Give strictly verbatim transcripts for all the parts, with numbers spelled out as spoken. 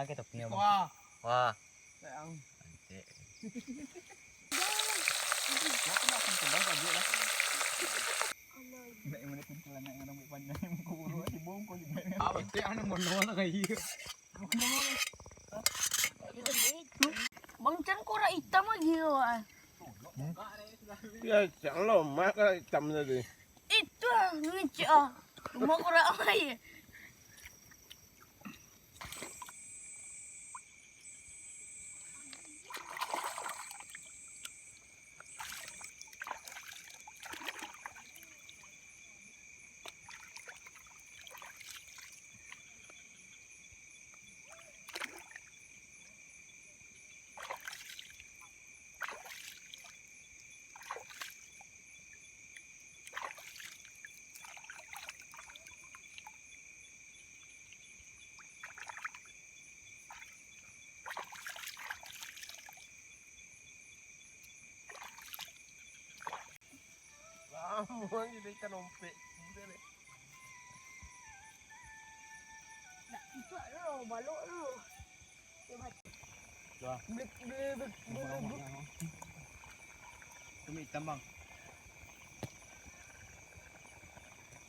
Pakai topi ni, Bang. Wah. Wah. Sayang. Pancik. Wah, kena akan pedang sajo lah. Nak yang mana pun celana yang rambut panjang, yang muka buruk, si bongkol juga. Ah, betul, anu, mono lah kayak gitu. Bang Chan, korak hitam lagi tu, ah. Ya, Chan, lo mak korak hitam tadi. Itu ah, ngecek ah. Rumah korak air. Lamo lagi dek ikan ompek. Nak cucuk lo, balok lo. Dah. Beli, beli, beli, beli, beli. Tumit tambang.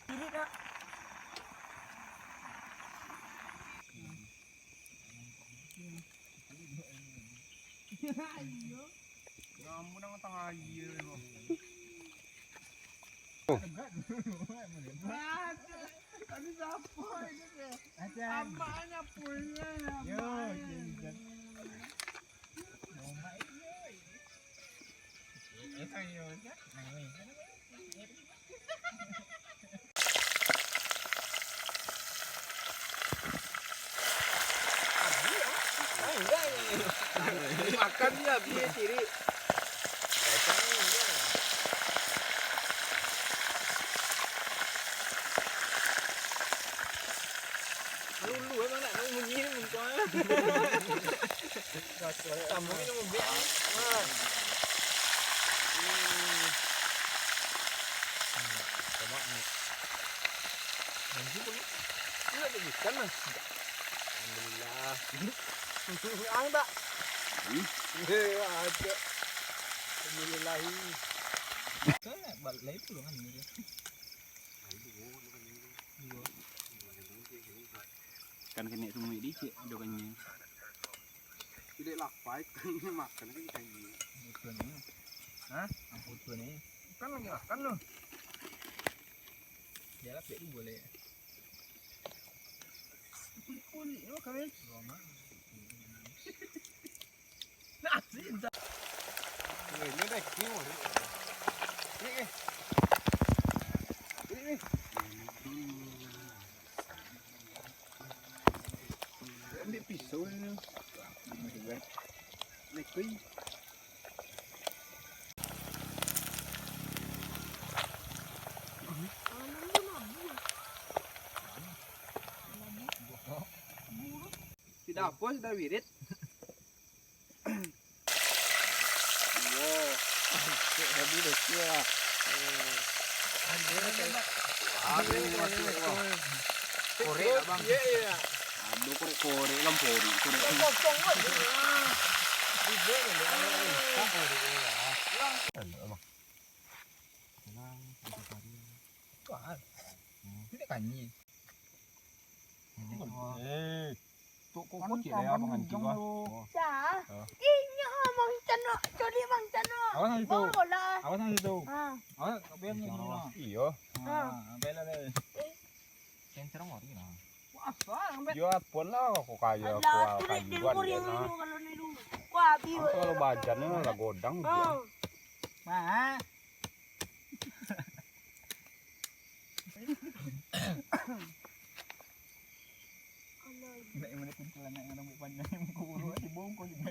Ini dah. Ayo. Kamu nang tangah aia tu. Tadi siapa ini teh? Amaknya punya. Yo, amaknya. Makan dia, biar ciri. Lulu emang nak tahu munyi ni muncul. Tambah minum lebih. Ah. Hmm. Coba ni. Lanjut dulu. Ini ada ikan lah. Alhamdulillah. Ang tak? Hmm? Eh, ada. Alhamdulillah. Kan balik lagi tu kan ni. Kan kena semua dicek, ada kan ni. Tidak lapar, kan makan kan ikan ni. Betul ni. Hah? Apa tu ni? Kan lagi makan tu. Dia lapik tu boleh. Kulit-kulit ni makan ni. Nah, cinta. Ini dah kiu. Ini, ini. Ini, ini. Ambil pisau ni. Ini kui. Tidak apa, sudah wirid. Iyo. Cek tadi dah sia. Korek, abang. Iyo, iyo. Aduh, korek-korek, kan pori, korek. Kosong kan. Tenang, abang. Tenang, santai saja. Kuat. Hmm. Tidak kanyi. Eh, tok koko ciek lah, abang, anjing lah. Sah. Inyo Bang Chan, coli Bang Chan. Awas nanti tu. Bola. Awas nanti tu. Ha. Awas, biar ni. Iyo. Ha. Ha, bela deh. Eh. Kencrong ori lah. Wah, asal, ambek. Yo, apo lah, kok kayo, alah, kok tu dek kayu dengkur kan, yang lah. Ini kalau ni dulu. Kok habis. Kalau bajan ni lah godang dia. Ha. Mah. Nak yang mana pun celana yang rambut panjang, yang muka buruk, si bongkol juga.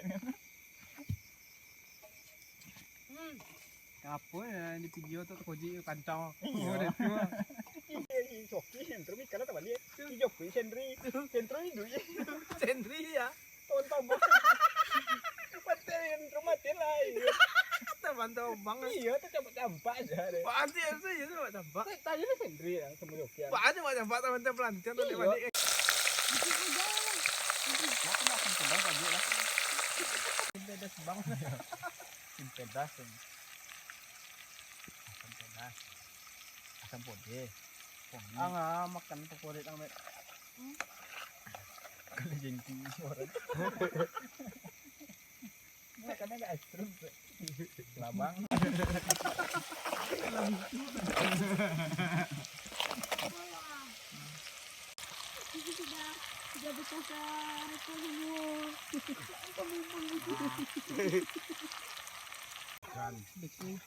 Hmm. Apo ya, di video tu, Koji kancang. Iyo. Oh, dah tu. Iya, iya, Soki, sentrum ikan atau balik. Iyo, kui sentri. Sentrum itu, iya. Sentri, ya. Tonton, Bang. Mati, sentrum mati lah, iya. Teman tu, Bang. Iya, tu campak-campak aja deh. Wah, anjir, anjir, itu campak-campak. Tadi lah sentri ya, sama Soki ya. Wah, anjir, campak-campak, teman tu pelantian tu. Iya. Balik. Itu udah. Itu Aku nak asam pedas aja lah. Asam pedas bang. Asam pedas. Asam pedas. Asam podeh. Angah makan paporit ang, Bet. Kalau jengki orang. Makannya agak ekstrim, Bet. Labang. Sudah, sudah besar-besar itu semua. Kan. Betul.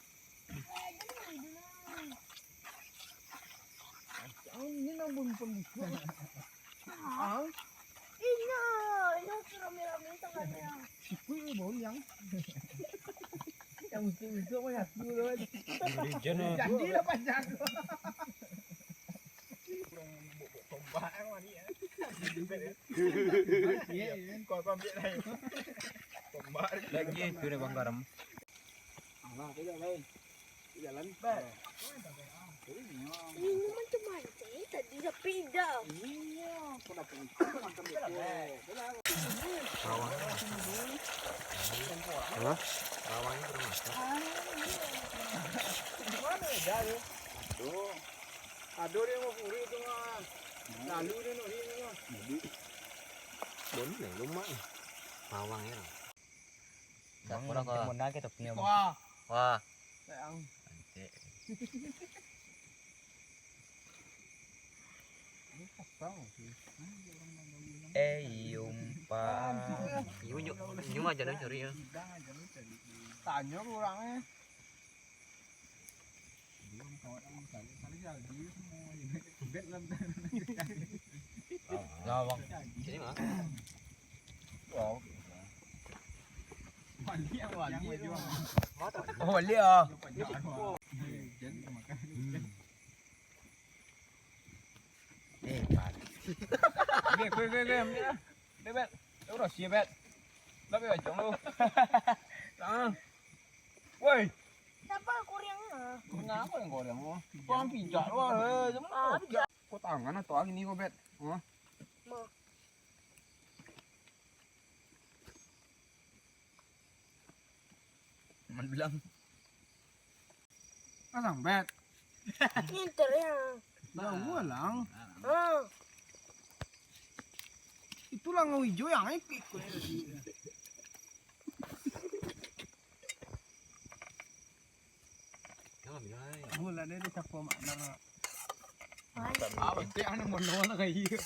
Ini nang bumbun bumbun. Ah? Inyo, inyo tu rame-rame tangannya. Sikui bau yang. Yang musuh-musuh mah aku tu. Janji lah panjang. Tombak yang mana ya? Iya, iya. Kau ambil lah. Tombak. Lagi tu dah bang garam. Alah, tu dah lain. Jalan. Ini macam mancing tadi, tapi dah. Iya, kau dah pun makan betul. Bawang. Hah? Bawang ni kurang masak. Di mana ya, dia? Aduh. Aduh, dia mau puri tu mah. Lalu dia nak ni mah. Jadi, bawang ni lemak ni. Bawang ya. Dah kurang kau. Timun nak kita punya. Wah. Wah. Sayang. Anjir. Ini pasang sih. Eh, umpan. Nyu, nyu, nyu aja lah cari ya. Tanyo kurang eh. Belum kawan kamu sekali, sekali jadi semua. Bed lah. Lah, bang. Sini mah. Wow. Balik, balik. Oh, balik ah. Eh, balik. Oke, oke, oke, oke, ambil lah. Udah, Bet. Udah, udah, siap, Bet. Udah, Bet, acung lu. Ah. Woi. Siapa koreang ah? Kenapa yang koreang lu? Kau pijak lu, eh, jangan pijak. Kau tangan atau angin ni kau, Bet? Hah? Ma. Man bilang. Pasang, Bet. Nginter ya. Jauh lah. Ah. Itulah ngau ijo yang ikut. Jangan bilang. Mula dia, dia siapa makna. Apa sih anak mau nol kayak gitu?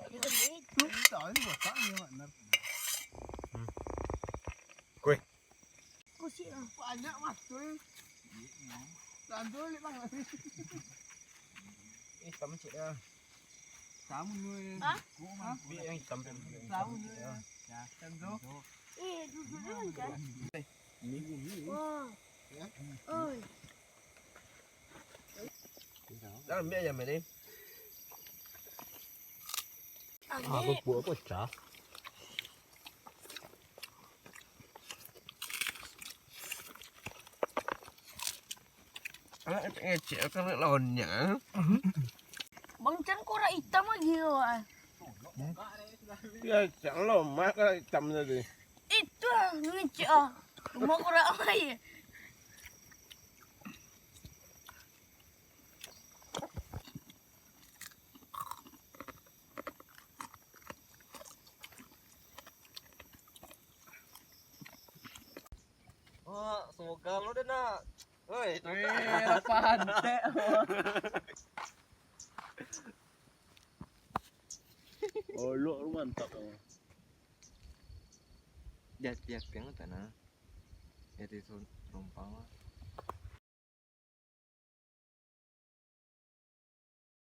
Itu tahu ini bosan dia makna. Kue. Kusik lah. Banyak masuk. Lanjut, Lik, bang. Eh, sama cik ya. Sama dulu ya. Hah? Hah? Yang hitam. Sama dulu ya. Ya, tentu. Eh, duduk dulu kan. Ini. Wah. Ya. Oi. Jangan ambil aja, Mary. Aku buat pecah. Anak ngecek kan lawannya. Bang Chan korak hitam lagi tu, ah. Ya, cak lomak korak hitam tadi. Itu ah, ngecek ah. Rumah korak apa ya? Wah, sogal lo deh, nak. Woi, weh, pantek. Olok lu mantap kamu. Dia tiap yang tanah. Jadi rompang lah.